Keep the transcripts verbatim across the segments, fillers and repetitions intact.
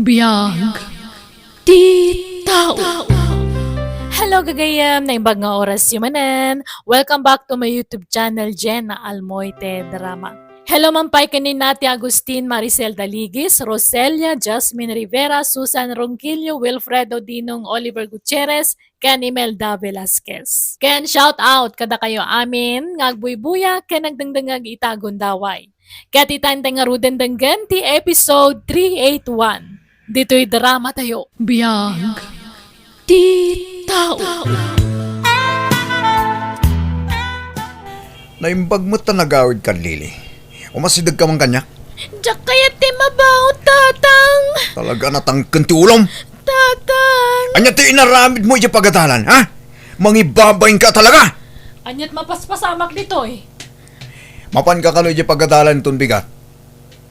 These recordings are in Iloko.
Biag ti tao. Hello, gagayem! Naimbag nga oras yu manen. Welcome back to my YouTube channel, Jenna Almoite Drama. Hello man pay ken ni Nati Agustin, Maricel Daligis, Roselia, Jasmine Rivera, Susan Ronquillo, Wilfredo Dinong, Oliver Gutierrez, ken Imelda Velasquez. Ken shout out kadakayo amin nga agbuybuya ken agdengdengngeg ita gundaway. Ket ita intay ngaruden denggen ti episode three eight one. Ditoy drama tayo. Biag ti tao. Naimbag met ta nagawid kan Lily. Umasideg ka man kaniak? Diak kayat ti mabaw, Tatang. Talaga natangken ti ulom. Tatang. Ania ti inaramid mo iti pagadalan, ha? Mangibabain ka talaga! Aniat mapaspasamak ditoy? Mapan ka kano iti pagadalan ton bigat?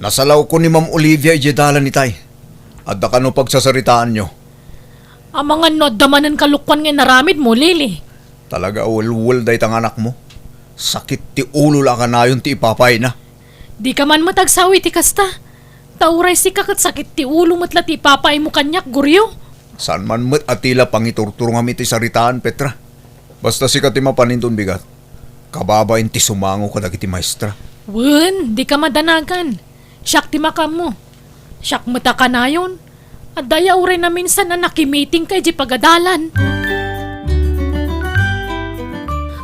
Nasalawko ni Ma'am Olivia iti dalan itay. Adda kano pagsasaritaanyo? Amangan no adda manen kalokuan nga inaramid mo, Lily. Talaga, welwel dayta nga anak mo. Sakit ti ulo la kanayon ti ipapaayna. Di ka man met agsawi ti kasta. Ta uray sika ket sakit ti ulo met la ti ipapaaymo kaniak, Goryo. Saan man met a ti la pangiturturongam iti saritaan, Petra. Basta sika ti mapan inton bigat. Kababain ti sumango kadagiti maestra. Wen, di ka madanagan. Siak ti makaammo. Siak met a kanayon. Adda aya uray naminsan a nakimiting ka idiay pagadalan.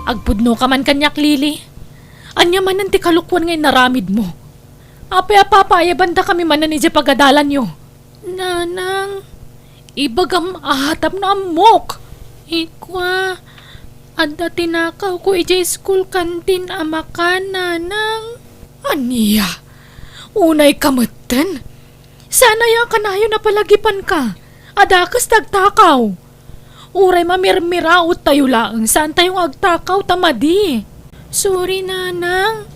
Agpudno ka man kaniak, Lily. Ania manen ti kalokuan nga inaramid mo? Apay a papaayabandakami manen idiay pagadalanyo? Nanang, ibagam a tapno ammok. Ikua, adda tinakawko idiay school canteen a makan, Nanang. Ania? Unay ka metten? Saan aya a kanayon a palagipanka? Adda kas ti agtakaw. Uray mamirmiraottayo laeng, saantayo nga agtakaw ta madi. Sorry, Nanang.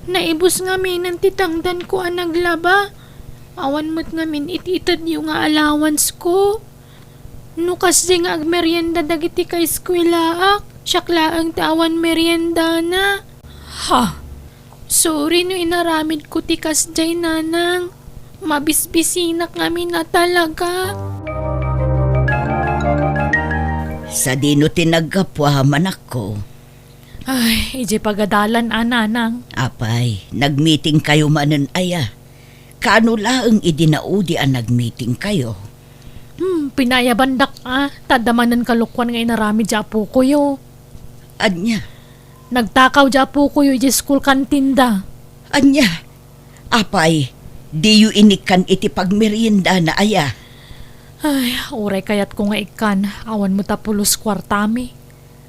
Naibus ngaminen ti tangdanko a naglaba. Awan met ngamin it-itedyo nga allowance ko. No kasdiay nga agmerienda dagiti kaeskuelaak, siak laeng ti awan meriendana. Ha? Sorry no inaramidko ti kasdiay, Nanang. Mabisbisinak ngamin a talaga. Sadino ti naggapuam, anakko? Ay, idiay pagadalan a, Nanang. Apay, nagmitingkayo manen aya? Kaano laeng idi naudi a nagmitingkayo? Hmm, pinaayabandak a, ta adda manen kalokuan nga inaramid ti apokoyo. Ania? Nagtakaw ti apokoyo idiay school canteen da. Ania? Apay, diyo inikkan iti pagmeriendana aya? Ay, uray kayatko nga ikkan, awan met a pulos kuartami.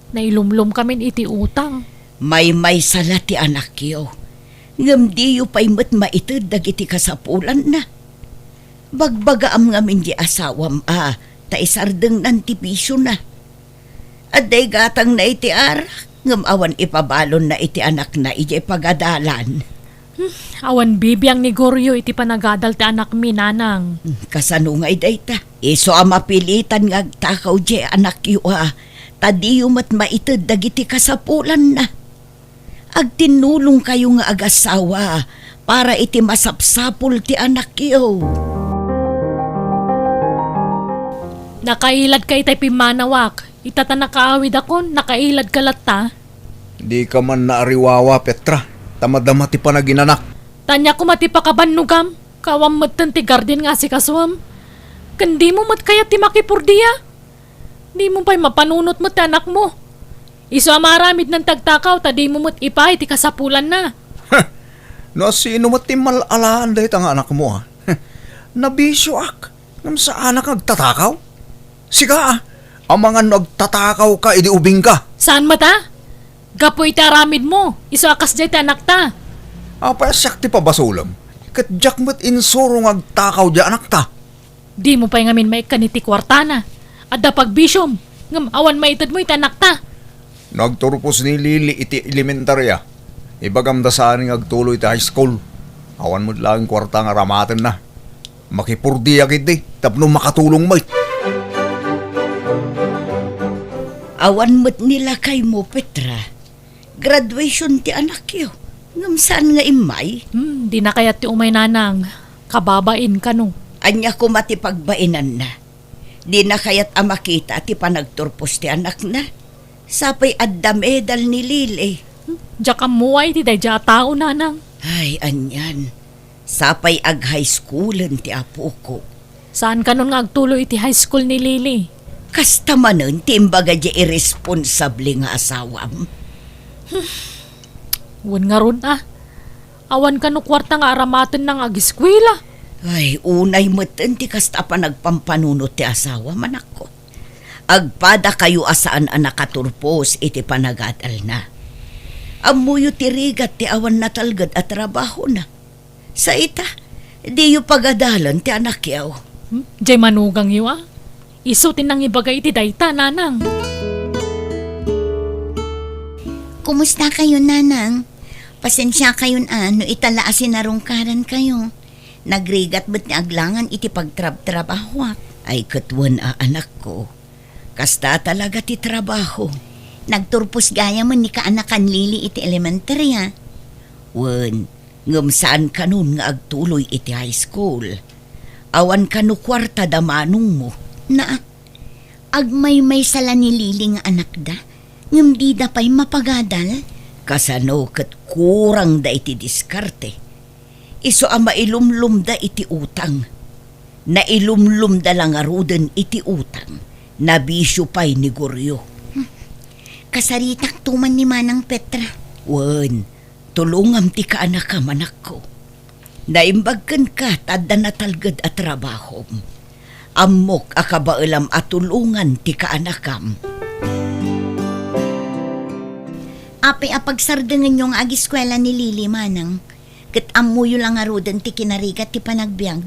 Nailumlomkamin iti utang. Maymaysa la ti anakyo. Ngem diyo pay met maited dagiti kasapulanna. Bagbagaam ngamin ti asawam a ta isardengnan ti bisiona. Adda igatangna iti arak, ngem awan ipabalonna iti anakna idiay pagadalan. Hmm, awan bibiang ni Goryo iti panagadal ti anakmi, Nanang. Hmm, kasano ngay dayta? Isu a mapilitan nga agtakaw diay anakyo a, ta diyo met maited dagiti kasapulanna. Agtinnulongkayo nga agasawa para iti masapsapul ti anakyo. Nakailadka itay pimmanawak, ita ta nakaawidakon, nakailadka latta. Dika man naariwawa, Petra, ta madama ti panaginanak. Ania koma ti pakabannogam, kawan metten ti garden nga asikasuem. Ken dimo met kayat ti makipurdia? Dimo pay mapanunot met ti anakmo. Isu a maaramidnan ti agtakaw ta dimo met ipaay ti kasapulanna. Heh! No asino met ti mal-alaan dayta nga anakmo, a? Heh! Nabisioak, ngem saanak nga agtatakaw? Sika, a, amangan no agtatakawka idi ubingka. Saan met a? Gapu iti aramidmo, isu a kasdiay ti anakta. Apay a siak ti pabasolem, ket diak met insuro nga agtakaw diay anakta. Dimo pay ngamin maikkan iti kuartana. Adda pagbisiom, ngem awan maitedmo iti anakta. No agturpos ni Lily iti elementaria, ibagamda saan nga agtuloy iti high school. Awan met laeng kuarta nga aramatenna. Makipurdiak idi tapno makatulong met. Awan met ni lakaymo, Petra. Graduation ti anakyo. Ngem saan nga immay? Hmm, dina kayat ti umay, Nanang. Kababain kano. Ania koma ti pagbainanna? Dina kayat a makita ti panagturpos ti anakna? Sapay adda medal ni Lily. Diak ammo iti daydiay a tao, nanang. Ay, anian. Sapay ag-high schoolen ti apoko. Saan kanon nga agtuloy iti high school ni Lily? Kasta manen ti imbaga diay irresponsable nga asawam. Wen ngarud a. Awan kano kuarta nga aramatenna nga ageskuela. Ay, unay metten ti kasta a panagpampanunot ti asawam, anakko. Agpadakayo a saan a nakaturpos iti panagadalna. Ammoyo ti rigat ti awan natalged a trabahona. Sa ita, diyo pagadalen ti anakyo. Hmm? Diay manugangyo a? Isu ti nangibaga iti dayta, nanang. Kumusta kayo, nanang? Pasensia kayon a no ita la a sinarungkaran kayo. Nagrigat met ti aglangan iti pagtrabtrabahoak. Ay, ket wen a, anakko. Kasta talaga ti trabaho. Nagturpos gayamen ni kaanakan Lily iti elementarya. Wen, ngem saan kanon nga agtuloy iti high school. Awan kano kuarta da manongmo. Na, agmaymaysa la ni Lily nga anakda, ngem dida pay mapagadal. Kasano ket kurangda iti diskarte. Isu a mailumlumda iti utang. Nailumlumda la ngaruden iti utang. Nabisio pay ni Goryo. Kasaritakto man ni Manang Petra. Wen, tulongam ti kaanakam, anakko. Naimbag kenka ta adda natalged a trabahom. Ammok a kabaelam a tulongan ti kaanakam. Apay a pagsardengenyo nga ageskuela ni Lily, manang, ket ammoyo la ngaruden ti kinarigat ti panagbiag.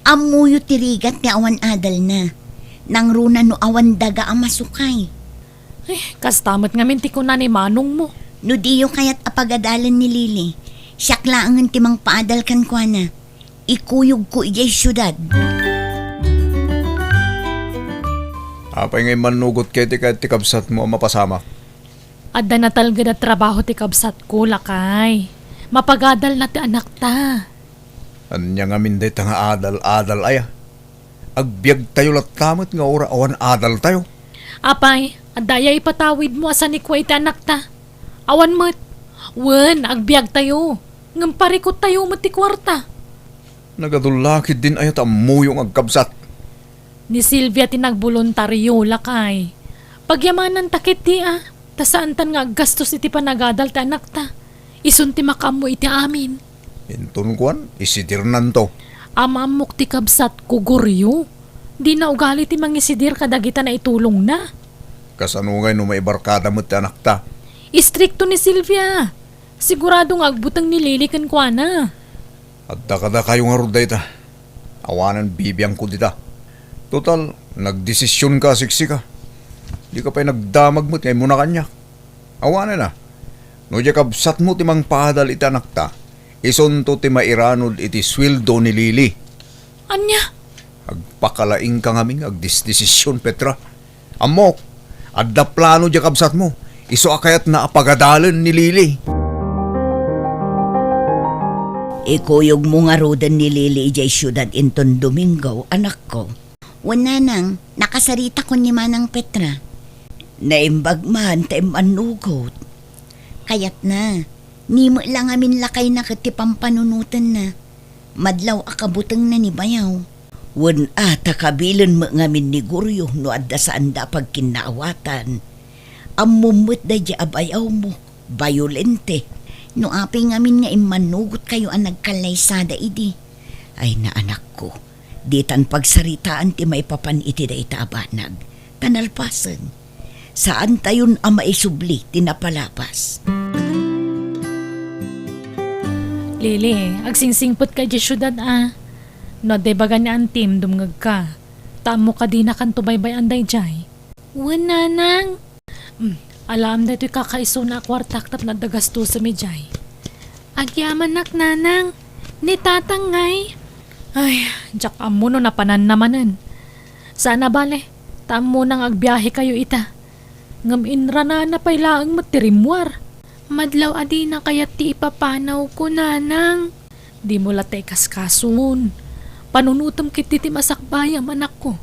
Ammoyo ti rigat ti awan adalna. Nangruna no awan daga a masukay. Eh, kasta met ngamin ti kuna ni manongmo. No diyo kayat a pagadalen ni Lily, siak laengen ti mangpaadal kenkuana. Ikuyogko idiay siudad. Apay nga immannugot kayat ti kabsatmo a mapasamak? Adda natalged a trabaho ti kabsatko, lakay. Mapagadalna ti anakta. Ania ngamin dayta nga adal-adal aya? Agbiagtayo latta met nga ura awan adaltayo. Apay, adda aya ipatawidmo a sanikua iti anakta? Awan met. Wen, agbiagtayo. Ngem parikuttayo met ti kuarta. Nagadu la ketdin aya ta ammoyo nga agkabsat? Ni Silvia ti nagboluntario, lakay. Pagyamananta ketdi a, ta saantan nga aggastos iti panagadal ti anakta. Isun ti makaammo iti amin. Inton kuan, isidirnanto. Amaammok ti kabsatko, Goryo. Dina ugali ti mangisidir kadagita naitulongna. Kasano ngay no maibarkada met ti anakta? Istrikto ni Silvia. Sigurado nga agbuteng ni Lily kenkuana. Adda kadakayo ngarud dayta. Awanen bibiangko dita. Total, nagdesisionka a siksika. Dika pay nagdamag met nga immuna kaniak. Awanen a. No diay kabsatmo ti mangpaadal iti anakta, isunto ti mairanod iti sueldo ni Lily. Ania? Agpakalaingka ngamin nga agdesdesision, Petra. Ammok, adda plano diay kabsatmo. Isu a kayatna a pagadalen ni Lily. Ikuyogmo ngaruden ni Lily idiay siudad inton Domingo, anakko. Wen, nanang, nakasaritakon ni Manang Petra. Naimbag man ta immannugot. Kayatna, ni met la ngamin lakayna ket ti pampanunotenna. Madlaw a kabutengna ni bayaw. Wen a, ta kabilen met ngamin ni Goryo no adda saanda a pagkinnaawatan. Ammom met daydiay a bayawmo, bayolente. No apay ngamin nga immannugotkayo a nagkallaysada idi. Ay, naanakko, ditan pagsaritaan ti maipapan iti dayta a banag. Ta nalpasen. Saantayon a maisubli ti napalabas. Lily, agsingsingpetka idiay siudad a. No adda ibaga ni antim, dumngegka. Ta ammok a dinakanto baybay-an daydiay. Wen, nanang. Hmm, alaem daytoy kakaisuna a kuartak tapno adda gastosem idiay. Agyamanak, nanang. Ni tatang ngay? Ay, diak ammo no napananna manen. Saan a bale, ta ammona nga agbiahekayo ita. Ngem inranana pay laeng met ti rimmuar. Madlaw a dina kayat ti ipapanawko, nanang. Dimo latta ikaskason. Panunotem ketdi ti masakbayam, anakko.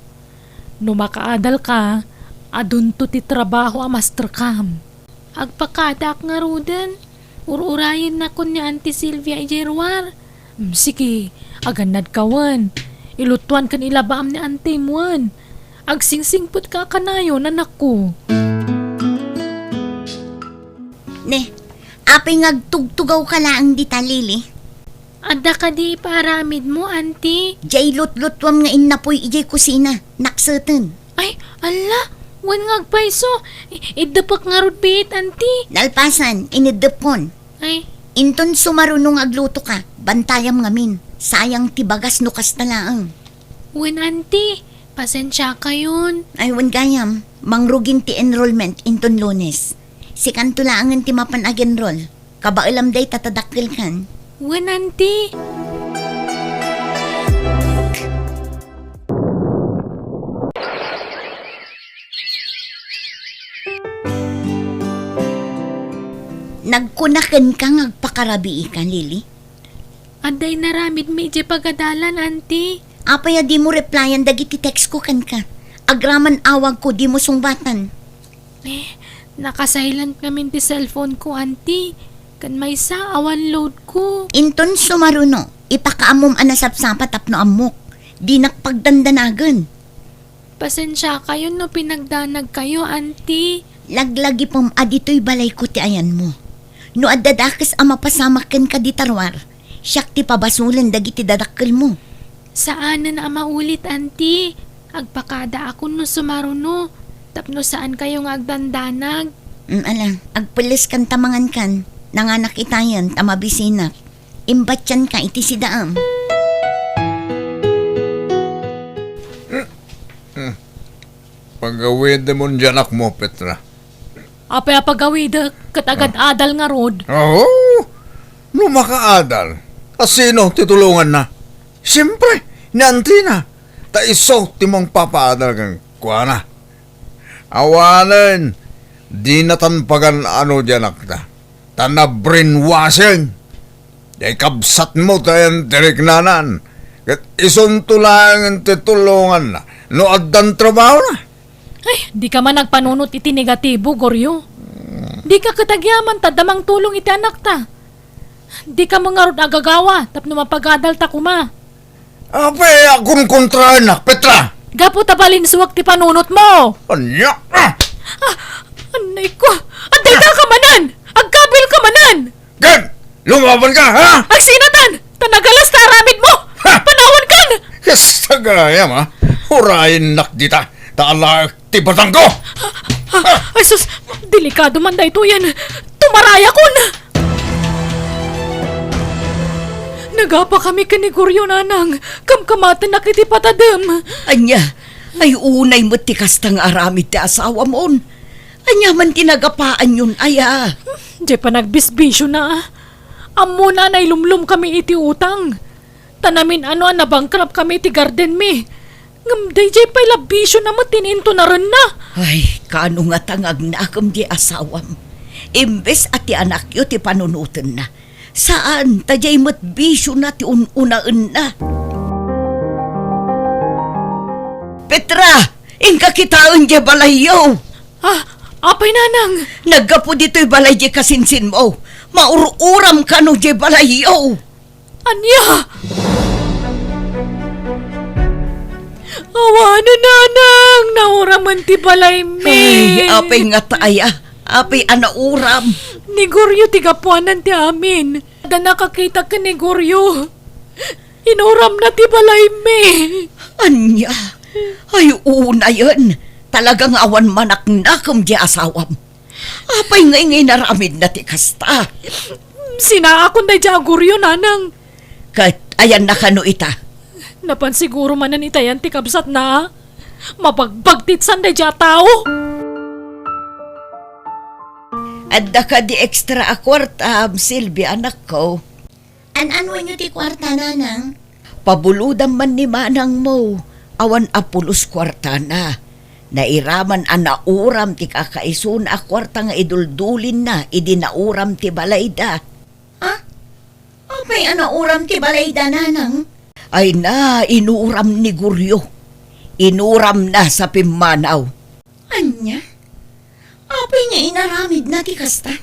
No makaadalka, adunto ti trabaho a masterkam. Agpakadaak ngaruden. Ur-urayennakon ni Auntie Sylvia idiay ruar. Mm, sige, agannadka wen. Ilutuan ken ilabaam ni Auntie wen. Agsingsingpetka a kanayon, anakko. Ne, apay nga agtugtugawka laeng dita, Lily? Adda kadi ipaaramidmo, Auntie? Diay lutlutuam nga innapoy idiay kusina, nakseten. Ay, alla, wen nga agpayso. I-, iddepek ngarud biit, Auntie. Nalpasan, ineddepkon. Ay. Inton sumaruno nga aglutoka, bantayam ngamin. Sayang ti bagas no kasta laeng. Wen, Auntie, pasensiakayon. Ay, wen gayam, mangrugin ti enrollment inton Lunes. Sikanto laengen ti mapan ag-enroll. Kabaelam dayta ta dakkelkan. Wen, Auntie. Nagkuna kenka nga agpakarabiika, Lily? Adda inaramidmi idiay pagadalan, Auntie. Apay a dimo replyan dagiti textko kenka? Agraman awagko, dimo sungbatan. Eh, naka-silent ngamin ti cellphone ko, Auntie. Ken maysa, awan load ko. Inton sumaruno, ipakaammom a nasapsapa tapno ammok. Dinak pagdandanagen. Pasensiakayon no pinagdanagkayo, Auntie. Laglagipem a ditoy balayko ti ayanmo. No adda dakes a mapasamak kenka dita ruar, siak ti pabasolen dagiti dadakkelmo. Saanen a maulit, Auntie. Agpakadaakon no sumaruno, tapno saankayo nga agdandanag. Mm, ala, agpelleskanta mangankan. Nanganak itayen ta mabisinak. Imbatianka iti sidaam. Mm. Pagawidemon diay anakmo, Petra. Apay a pagawidek ket agad-adal ngarud? Oo. No makaadal, a sino ti tulonganna? Siempre, ni Auntie na. Ta isu ti mangpapaadal kenkuana. Awanen, dinatan pagan-ano diay anakta. Ta na-brainwashing. Diay kabsatmo ti ayan ti riknanan. Ket isunto laeng ti tulonganna no addan trabahona. Ay, dika man agpanunot iti negatibo, Goryo. Dika ket agyaman ta adda mangtulong iti anakta. Dika man ngarud agagawa tapno mapagadalta koma. Apay a kunkontraennak, Petra? Gapu ta balinsuak ti panunotmo. Ania? Ah! Ah, anay ko! Adda ka manen! Agkabilka manen! Ken, lumabanka, ha? Agsinatan! Ta nagalas ta aramidmo! Ha? Panawankan! Kasta gayam, ha? Urayennak dita, ta alaek ti batangko! Ah, ah, ay sus, delikado man daytoyen. Tumarayakon! Nagapakami ken ni Goryo, nanang. Kamkamatennak iti patadem. Ania? Ay, unay met ti kasta nga aramid ti asawamon. Ania man ti nagapaanyon aya? Diay panagbisbisiona. Ammona a nailumlomkami iti utang. Ta namin-ano a nabankrupt kami iti gardenmi. Ngem daydiay pay la bisiona met ti intonarenna. Ay, kaano ngata nga agnakem diay asawam? Imbes a ti anakyo ti panunotenna. Saan, ta diay met bisiona ti un-unaenna. Petra, inka kitaen diay balayyo. Ah, apay, nanang? Naggapu ditoy balay diay kasinsinmo. Maur-uram kano diay balayyo. Ania? Awanen, nanang, nauramen ti balaymi. Ay, apay ngata aya? Apay a nauram? Ni Goryo ti gapuanan ti amin. Adda nakakita ken ni Goryo. Inuramna ti balaymi. Ania? Ay, unayen. Talaga nga awan manaknakem diay asawam. Apay nga inaramidna ti kasta? Sinaakon daydiay a Goryo, nanang. Ket ayanna kano ita? Napan siguro manen itayan ti kabsatna. Mabagbagtitsan daydiay a tao. Adda kadi extra a kuarta, Silvia, anakko? An-anuenyo ti kuarta, nanang? Pabulodam man ni manangmo, awan a pulos kuartana. Nairaman a nauram ti kakaisuna a kuarta nga iduldulinna idi nauram ti balayda. Ha? Apay a nauram ti balayda, nanang? Ay na, inuram ni Goryo. Inuramna sa pimmanaw. Ania? Apay nga inaramidna ti kasta?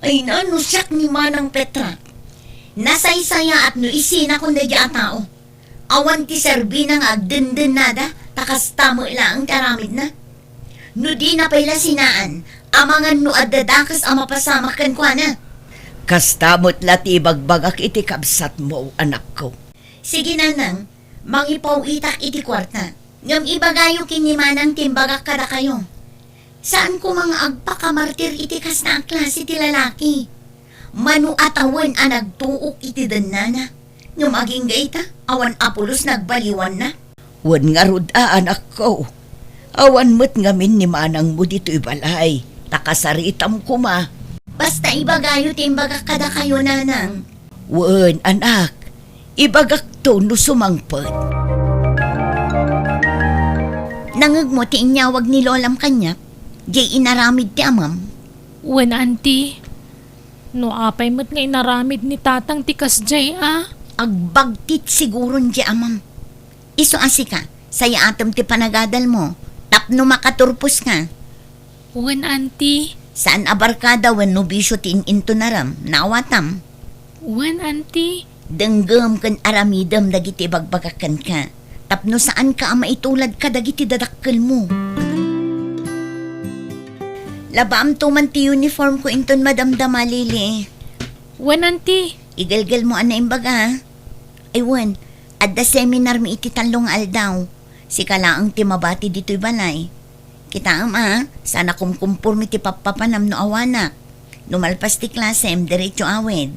Ay na, no siak ni Manang Petra, nasaysayaat no isinakon daydiay a tao. Awan ti serbina nga agdendennada, ta kasta met laeng ti aramidna. No dina pay la sinaan, amangan no adda dakes a mapasamak kenkuana. Kasta met la ti ibagbagak iti kabsatmo, anakko. Sige, nanang, mangipaw-itak iti kuarta. Ngem ibagayo ken ni Manang ti imbagak kadakayo. Saan koma nga agpakamartir iti kasta a klase ti lalaki. Mano a tawen a nagtuok iti dennana, ngem agingga ita, awan a pulos nagbaliwanna. Wen ngarud a, anakko, awan met ngamin ni manangmo ditoy balay, ta kasaritam koma. Basta ibagayo ti imbagak kadakayo, nanang. Wen, anak, ibagakto no sumangpet. Nangegmo ti inyawag ni lolam kaniak, jay inaramid ti amam? Wen, anti. No apay met nga inaramid ni tatang ti kasjay a? Agbagtit siguron jay amam. Isu a sika, sayaatem ti panagadalmo, tapno makaturposka. Wen, anti. Saan a barkada wenno bisio ti in-intunaram, naawatam? Wen, anti. Denggem ken aramidem dagiti ibagbagak kenka, tapno saanka a maitulad kadagiti dadakkelmo. Labaamto man ti uniformko inton madamdama, Lily. Wen, anti. Igelgelmo a naimbaga. Ay wen, adda seminarmi iti tallo nga aldaw. Sika laeng ti mabati ditoy balay. Kitaem a, saan a kumkumpormi ti pappapanam no awanak. No malpas ti klasem, diretso awid.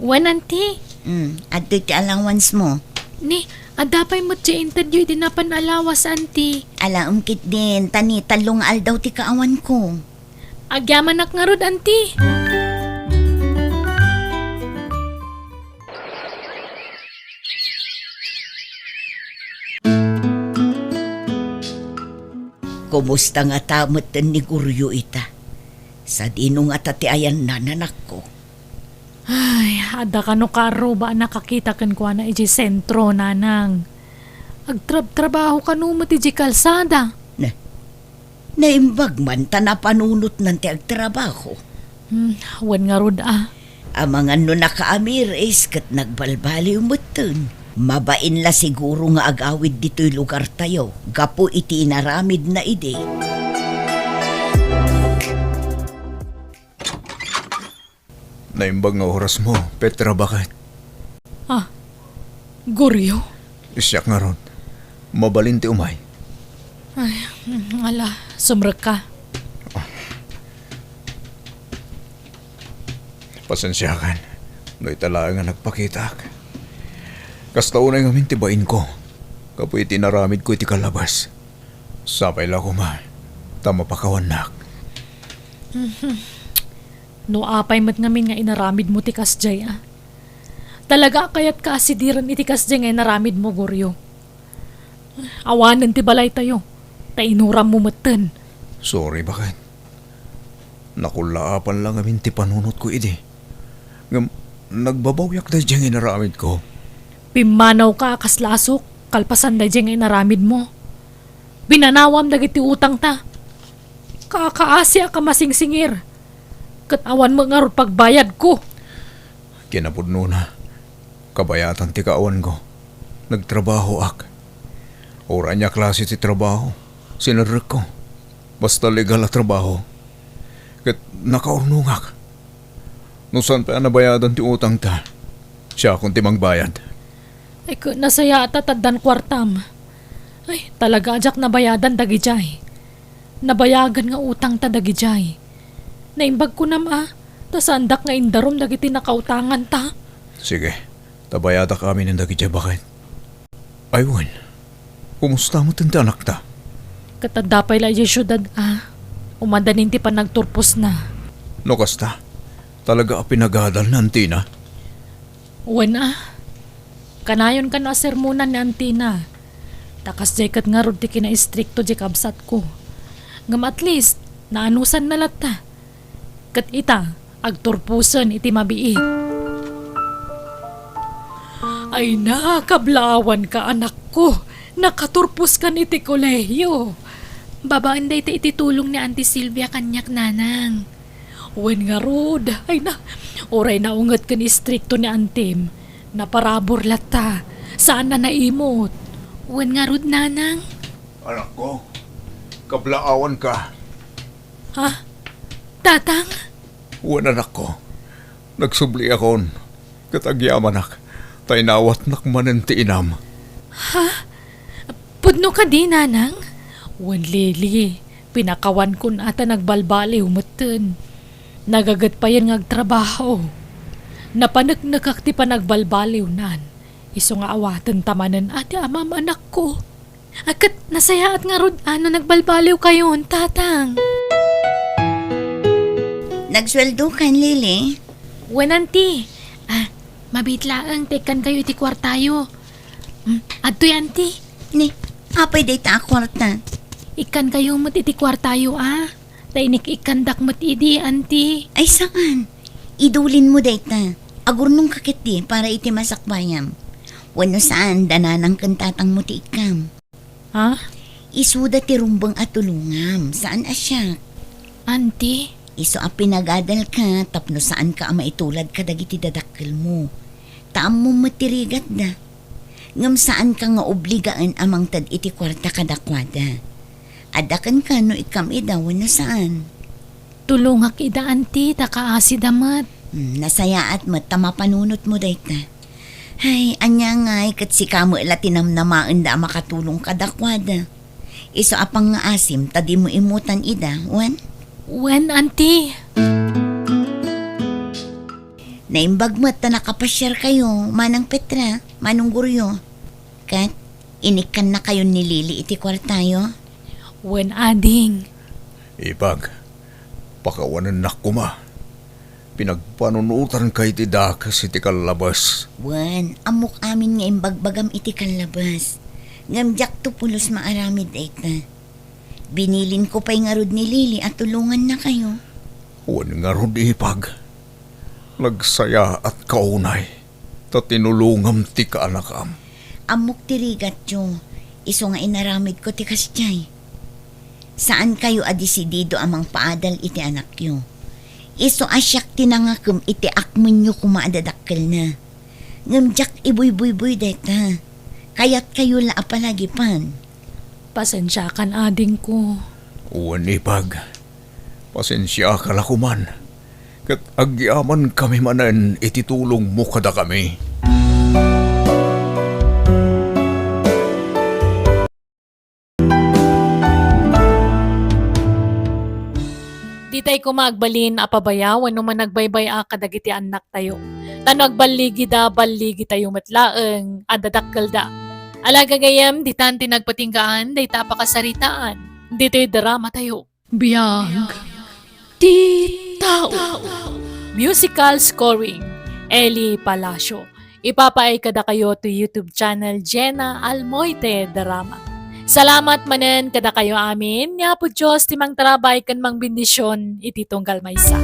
Wen, anti. Hmm, adtoy ti allowance-mo. Ni, adda pay met ti intedyo idi napan a lawas, anti. Alaem ketdin, ta ni tallo nga aldaw ti kaawanko. Agyamanak ngarud, anti. Kumusta ngata metten ni Goryo ita? Sadino ngata ti ayanna, anakko? Ay, adda kano kaarruba a nakakita kenkuana idiay sentro, nanang. Agtrabtrabaho kano met idiay kalsada. Na, naimbag man ta napanunotnan ti agtrabaho. Hmm, wen ngarud a. Amangan no nakaamiris ket nagbalbaliw metten. Mabain la siguro nga agawid ditoy lugartayo gapu iti inaramidna idi. Naimbag nga orasmo, Petra, baket. Ah, Goryo? Siak ngarud. Mabalin ti umay. Ay, mm, ala, sumrekka. Pasensiakan no ita laeng a nagpakitak. Kasta unay ngamin ti bainko gapu iti inaramidko iti kalabas. Sapay la koma ta mapakawannak. Mhm. No apay met ngamin nga inaramidmo ti kasdiay a. Talaga a kayatka a sidiren iti kasdiay nga inaramidmo, Goryo. Awanen ti balaytayo, ta inurammo metten. Sorry, baket. Nakullaapan la ngamin ti panunotko idi. Ngem, nagbabawiak daydiay nga inaramidko. Pimmanawka a kas lasok, kalpasan daydiay nga inaramidmo. Binanawam dagiti utangta. Kaakaasiak a masingsingir. Ket awan met ngarud pagbayadko. Kinapudnona, kabayatan ti kaawanko. Nagtrabahoak. Uray ania klase ti trabaho, sinerrekko. Basta legal a trabaho. Ket nakaurnongak. No saan pay a nabayadan ti utangta, siakon ti mangbayad. Ay, ket nasayaat ta addan kuartam. Ay, talaga a diak nabayadan dagidiay. Nabayagan nga utangta dagidiay. Naimbag kunam a, ta saandak nga indarum dagiti nakautanganta. Sige, ta bayadak aminen dagidiay, baket. Ay wen, kumusta metten ti anakta? Ket adda pay la idiay siudad a, umadanin ti panagturposna. No kasta, talaga a pinagadal ni antina? Wen a, kanayon kano a sermonan ni antina. Ta kasdiay ket ngarud ti kinaistrikto ti kabsatko. Ngem at least, naanusanna latta. Ket ita, agturposen iti mabiit. Ay na, kablaawanka, anakko. Nakaturposkan iti kolehiyo. Babaen dayta iti tulong ni Auntie Silvia kaniak, Nanang. Wen ngarud, ay na, uray naunget ken istrikto ni Antim, naparabur latta, saan a naimot. Wen ngarud, Nanang? Anakko, kablaawanka. Ha? Tatang? Wen, anakko. Nagsubliakon, ket agyamanak, ta inawatnak manen ti inam. Ha? Pudno kadi, Nanang? Wen, Lily, pinakawankon a ta nagbalbaliw metten. Nagaget payen nga agtrabaho. Napaneknekak ti panagbalbaliwnan. Isu nga awaten ta manen a ti amam, anakko. A, ket nasayaat ngarud a no nagbalbaliwkayon, Tatang. Nagsueldokan, Lily? Wen, Auntie. A, mabiit laeng ta ikkankayo iti kuartayo. Mm, adtoy, Auntie. Ni, apay dayta a kuarta? Ikkankayo met iti kuartayo, a. Ta inik-ikkandak met idi, Auntie. Ay, saan. Idulinmo dayta. Agurnongka ketdi para iti masakbayam. Wenno saan, da nanang ken tatangmo ti ikkam. Ha? Isuda ti rumbeng a tulongam, saan a siak. Auntie? Isu a pinagadalka tapno saanka a maitulad kadagiti dadakkelmo. Ta ammom met ti rigatda. Ngem saanka nga obligaen a mangted iti kuarta kadakuada. Adda kenka no ikkam ida wenno saan. Tulongak ida, Auntie, ta kaasida met. Hmm, nasayaat met ta mapanunotmo dayta. Hay, ania ngay ket sika met la ti namnamaenda a makatulong kadakuada. Isu a pangngaasim ta dimo immutan ida, wen? Wen, Auntie. Naimbag met ta nakapasiarkayo, Manang Petra, Manong Goryo. Ket inikkannakayon ni Lily iti kuartayo? Wen, ading. Ipag, pakawanennak koma. Pinagpanunotanka iti dakes iti kallabes. Wen, ammok amin nga imbagbagam iti kallabes. Ngem diakto pulos maaramid dayta. Binilinko pay ngarud ni Lily a tulongannakayo. Wen ngarud, ipag. Nagsayaatka unay, ta tinulongam ti kaanakam. Ammok ti rigatyo, isu nga inaramidko ti kasdiay. Saankayo a desidido a mangpaadal iti anakyo. Isu a siak ti nangakem iti akmenyo koma a dadakkelna. Ngem diak ibuybuyboy dayta. Kayatkayo la a palagipan. Pasensiakan, adingko. Wen, ipag. Pasensiaka la koman. Ket agyamankami manen iti tulongmo kadakami. Ditay koma agbalin a pabaya wenno managbaybay-a kadagiti annaktayo. Ta no agballigida, balligitayo met laeng a dadakkelda. Ala gagayyem, ditan ti nagpatinggaan dayta a pakasaritaan ditoy dramatayo. Biag ti tao. Musical scoring, Eli Palacio. Ipapaay kadakayo to YouTube channel Jenna Almoite Drama. Salamat manen kadakayo amin, ni Apo Dios ti mangtarabay ken mangbendision iti tunggal maysa.